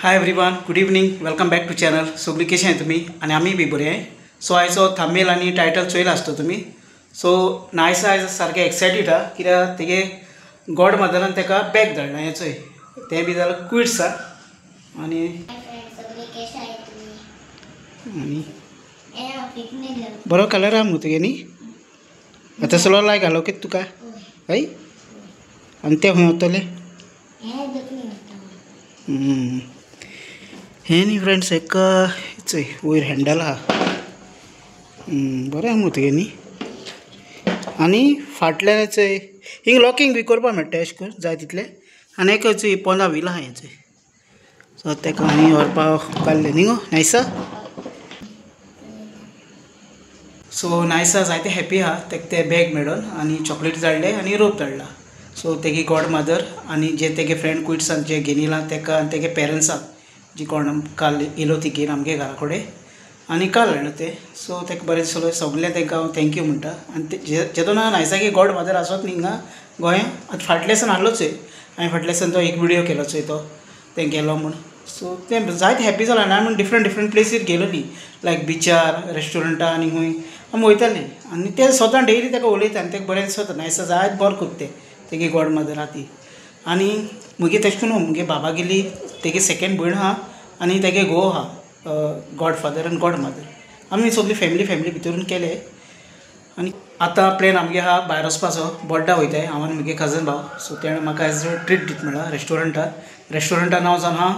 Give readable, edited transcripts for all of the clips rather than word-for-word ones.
Hi everyone, good evening, welcome back to channel. सगळी कशें आहे तुमी आनी आमी बी बरे. सो आयचो थंबनेल आनी टायटल चोयला आसतो तुमी. सो नायसा आयज सारकें एक्सायटेड आहा कित्याक तेगे गॉड मदरान तेका बॅग धाडला हें चोय, तें बी जालां क्विट्स आहा. आनी आनी बरो कलर आहा मुगो तुगे न्ही, आतां सगळो लायक घालो कितें तुका हय. आनी तें खंय वतलें हें न्ही फ्रेंड्स, एक चोय वयर हँडल आहा, बरें आहा मुगो तुगे न्ही. आनी फाटल्यान चोय हिंग लॉकींग बी करपाक मेळटा अशें करून जाय तितलें. आनी एक चोय पोंदा व्हील आहा हें चोय. सो तेका आमी व्हरपाक काडलें न्ही गो नायसा. सो नायसा जायते हॅपी आहा तेका तें बॅग मेळोन आनी चॉकलेट धाडले आनी रोप धाडला. सो तेगे गॉड मदर आनी जे तेगे फ्रेंड क्विट्सान जे घेनिला तेका आनी तेगे पेरंट्साक जी कोण काल येयलो ती घेवन आमगे घरा कडेन आनी काल हाडलो तें. सो तेका बरें दिसलो, सगळें तेंकां हांव thank you म्हणटा. आनी ते जेदोना नायसागे गॉड मदर आसत न्ही हिंगा गोंया, आतां फाटल्या दिसान आहलोच चोय, हांवें फाटल्या दिसान तो एक विडियो केलो चोय तो तें गेलो म्हूण. सो तें जायते हॅपी जालां. आनी आमी डिफरंट डिफरंट प्लेसीर गेलोली, लायक बिचार, रेस्टॉरंटां आनी खूंय आमी वयतालीं. आनी तें सदां डेली तेका उलयता आनी तेका बरें दिसता. नायसा जायत बरें करता तें तेगे गॉड मदर आहा ती. आनी मुगे तशें करून मुगे बाबागेली तेगे सेकेंड भयण आहा आनी तेगे घोव आहा, गॉड फादर आनी गॉड मदर. आमी सगळी फॅमिली फॅमिली भितरून केले. आनी आतां प्लॅन आमगे आहा भायर वचपाचो, बोड्डा वयताय हांव आनी मुगे कजन भाव. सो तेणें म्हाका एज अ ट्रीट दिता म्हणल्यार रेस्टॉरंटार. रेस्टॉरंटा नांव जावन आहा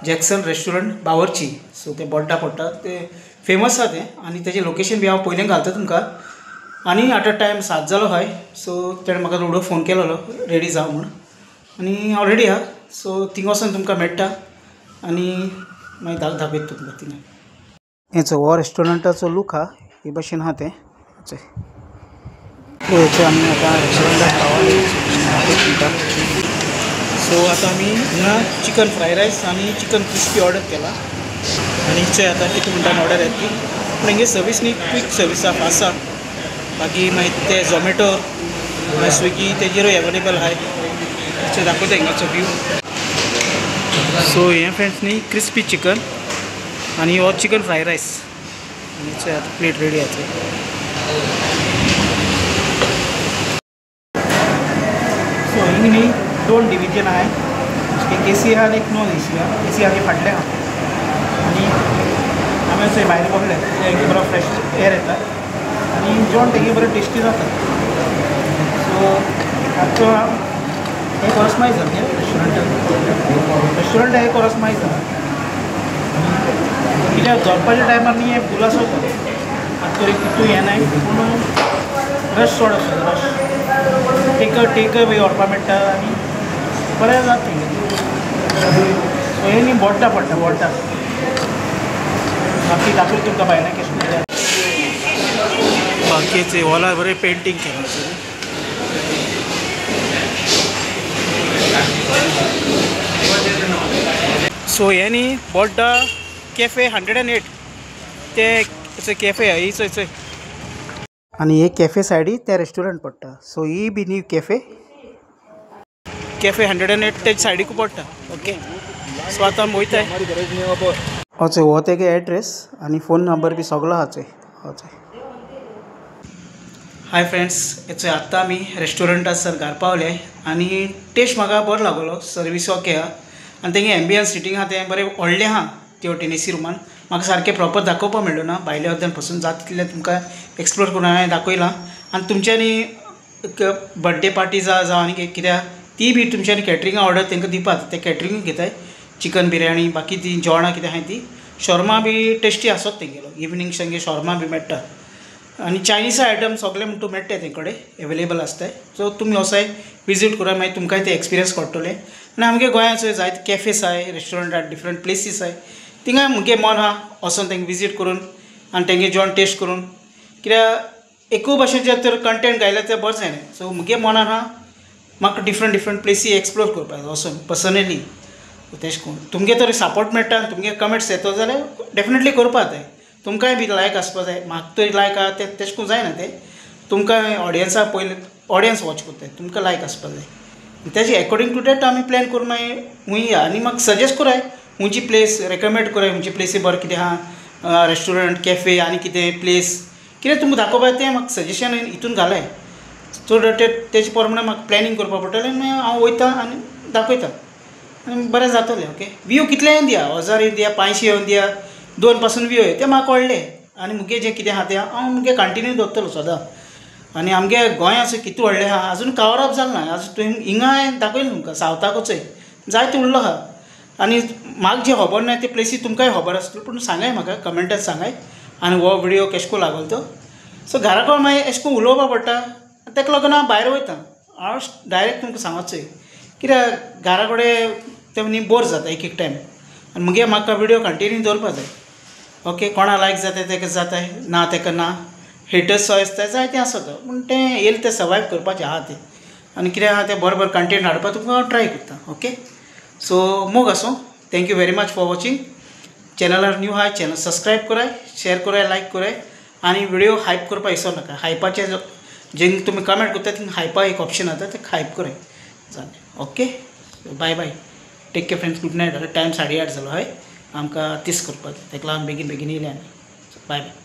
जॅक्सन रेस्टॉरंट बावर्ची. सो तें बोड्डा पडटा, तें फेमस आहा तें. आनी तेजें लोकेशन बी हांव पयलीं घालता तुमकां. आनी आतां टायम 7 जालो हय. सो तेणें म्हाका रोडो फोन केलोलो रेडी जाव म्हूण, आनी हांव रेडी आहा. सो थिंग वचोन तुमकां मेळटा आनी मागीर दाखयता तुमकां थिंगा. हेचो हो रेस्टॉरंटाचो लूक आहा, हे भशेन आहा तें. चोय आमी आतां रेस्टॉरंटाक पावले. सो आतां आमी हिंगा चिकन फ्राय रायस आनी चिकन क्रिस्पी ऑर्डर केला. आनी चोय आतां कितें म्हणटा ऑर्डर येता ती. पूण हेंगे सर्वीस न्ही क्वीक सर्वीस आहा, फास्ट आहा. बाकी मागीर ते झोमॅटो मागीर स्विगी तेजेरूय एवेलेबल आहाय. चोय दाखयता हिंगाचो व्यू. सो हें फ्रेंड्स न्ही क्रिस्पी चिकन आनी हो चिकन फ्राय रायस. आनी चोय आतां प्लेट रेडी आसा. सो हिंग न्ही 2 डिविजन आहाय, एक ए सी आहा आनी एक नॉन ए सी आहा. ए सी आहा फाटलें आहा आनी आमी चोय भायर बसले हिंगा बरो फ्रेश एअर येता आनी जेवण तेगे बरें टेस्टी जाता. सो आतां एक वरस मागीर जालें रेस्टॉरंटाक, रेस्टॉरंट एक वरस मागीर जालां. कित्याक जोडपाच्या टायमार न्ही हें फूल आसता, आतां तरी तितून हें नाय, पूण रश चड आसता. रश टेक अवे व्हरपाक मेळटा आनी बरें जाता तेंगे. सो हें न्ही बोड्डा पडटा, बोड्डा. बाकी दाखयता तुमकां भायल्यान कशें कितें. बाकीचे हॉलार बरें पेंटींग केलां. सो हें न्ही बोड्डा कॅफे 108 ते कॅफे आहा चोय चोय. आनी हे कॅफे सायडी ते रेस्टॉरंट पडटा. सो ही बी न्ही कॅफे, कॅफे 108 तेज सायडीकू पडटा. ओके, सो आतां आमी वयताय. हय, हो तेगे एड्रेस आनी फोन नंबर बी सगलो आहा चोय. हय. हाय फ्रेंड्स, चोय आत्तां आमी रेस्टॉरंटार सर घर पावले आनी टेस्ट म्हाका बरो लागलो, सर्वीस ओके आहा आनी तेंगे एम्बियन्स सिटींग आहा तें बरें व्हडलें आहा. ते वटेन ए सी रुमान म्हाका सारकें प्रॉपर दाखोवपाक मेळ्ळो ना, भायल्या वटेन पासून जाता तितलें तुमकां एक्सप्लोर करून हांवें दाखयलां. आनी तुमच्यांनी बड्डे पार्टी जावं आनी कित्याक ती बी तुमच्यांनी कॅटरिंगा ऑर्डर तांकां दिवपाक, ते कॅटरिंगूय घेताय. चिकन बिरयानी बाकी ती जेवणां कितें आहाय ती शॉर्मा बी टेस्टी आसत तेंगेलो. इवनींग तेंगे शॉर्मा बी मेळटा आनी चायनीज आयटम सगळे म्हणटा मेळटा तें कडेन एवेलेबल आसताय. सो तुमी वसाय विजीट करा, मागीर तुमकांय ते एक्सपिरियन्स कळटलें. आनी आमगे गोंयांत चोय जायते कॅफेस आहाय, रेस्टॉरंट आहाय, डिफरंट प्लेसीस आहाय, थिंगाय मुगे मन आहा वचोन तेंगे विजीट करून आनी तेंगे जेवण टेस्ट करून. कित्याक एकू भाशेचें तर कंटेंट घायल्यार तें बरें जायना. सो मुगे मनान आहा म्हाका डिफरंट डिफरंट प्लेसी एक्सप्लोर करपाक जाय वचोन पर्सनली. तेश करून तुमगे तर सपोर्ट मेळटा आनी तुमगे कमेंट्स येता जाल्यार डेफिनेटली करपाक जाय. तुमकांय बी लायक आसपा जाय, म्हाका तरी लायक आहा तें तेश करून जायना तें. तुमकां ऑडियन्साक पयलीं ऑडियन्स वॉच करताय, तुमकां लायक आसपा जाय. तेजे according to that आमी प्लॅन करून मागीर वया. आनी म्हाका सजेस्ट कराय खंयची प्लेस रेकमेंड कराय, खंयची प्लेसी बरें कितें आहा, रेस्टोरंट कॅफे आनी कितें प्लेस कितें तुमकां दाखोवपाक तें म्हाका सजेशन हितून घालाय. सो तेजे प्रमाणे म्हाका प्लॅनिंग करपाक पडटलें आनी मागीर हांव वयता आनी दाखयता आनी बरें जातलें. ओके, व्यू कितलें येवन दिया, 1000 येवन दिया, 500 येवन दिया, 2 पासून व्यू ते म्हाका कळ्ळें आनी मुगे जें कितें आहा तें हांव मुगे कंटिन्यू दवरतलो सदां. आनी आमगे गोंयाचो कितू व्हडलें आहा, आजून कवर अप जालें ना, आजून तुवें हिंगा हांवें दाखयलें तुमकां सावथाकूच जायते उरलो आहा. आनी म्हाका जें खबर ना ते प्लेसी तुमकांय खबर आसतल्यो, पूण सांगाय म्हाका कमेंटान सांगाय. आनी हो विडियो केशें कोन्न लागलो तो सो घरा कडेन मागीर एशें कोन्न उलोवपा पडटा, तेका लागून हांव भायर वयता. हांव डायरेक्ट तुमकां सांगचें कित्याक घरा कडेन तें न्ही बोर जाता एक एक टायम आनी मुगे म्हाका विडियो कंटिन्यू दवरपा जाय. ओके, कोणा लायक जाता तेका जाताय, ना तेका ना, हेटर्स आसता जायते आसता, पूण तें येयलें तें सर्वायव करपाचें आहा तें. आनी कितें आहा तें बरें बरें कंटेंट हाडपाक तुमकां हांव ट्राय करता. ओके, सो मोग आसूं. Thank you very much for watching. चॅनलार new आहा चॅनल सबस्क्रायब कराय, शेयर कराय, लायक कराय आनी विडियो हायप करपाक विसर नाका. हायपाचें जेन्ना तुमी कमेंट करता तेन्ना हायपा एक ऑप्शन आता, तें हायप कराय जालें. Okay, bye bye, take care friends, good night. आतां टायम 8:30 जालो हय, आमकां तीस करपाक तेका लागून बेगीन बेगीन येयले आमी. Bye bye.